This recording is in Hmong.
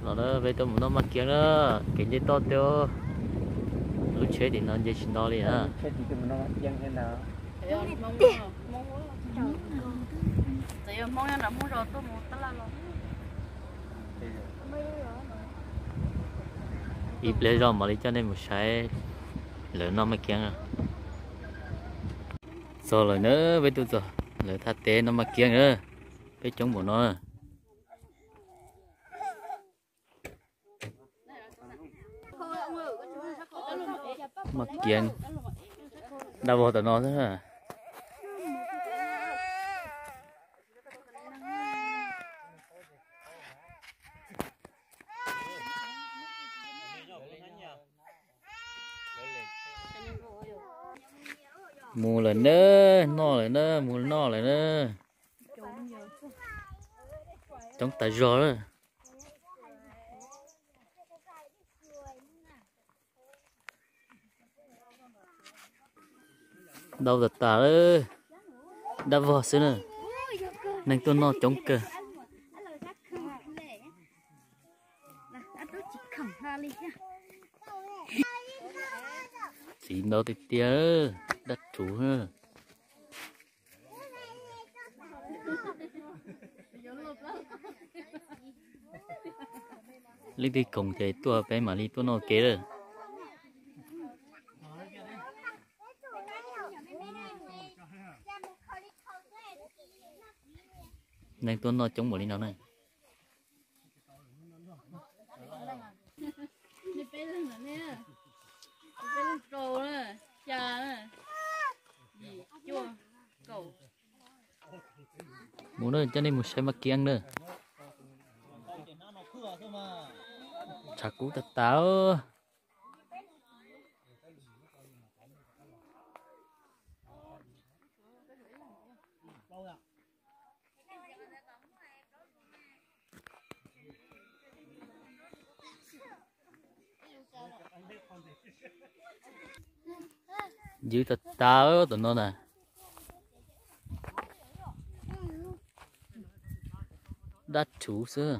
No peb tuaj mus noj maj kiab na, kev nce toj tej, lub tsheb tim no nce tsis nto li na. Ib pliag zog mam li coj nej mus saib lawv noj maj kiab. Txog lawm na, peb tuaj txog lawv thaj teb noj maj kiab na, peb coob npaum no. Maj kiab dab vog tom no xwb. Mus lawm na, noj lawm na, mus noj lawm na. Coob tas zog lawm. Dau tas tas lawm, dab vog xwb na. Neeg tuaj noj coob kawg. Txiv ntau tiag tiag, dab rhuv. Leej twg khoom ces tuaj peb mam li tuaj noj kev lawm. Neeg tuaj noj coob npaum li no na. Mus na, coj nej mus saib maj kiab na. Tshav kub tag tag. Ywg tas tas tom no na. Dab rhuv xwb.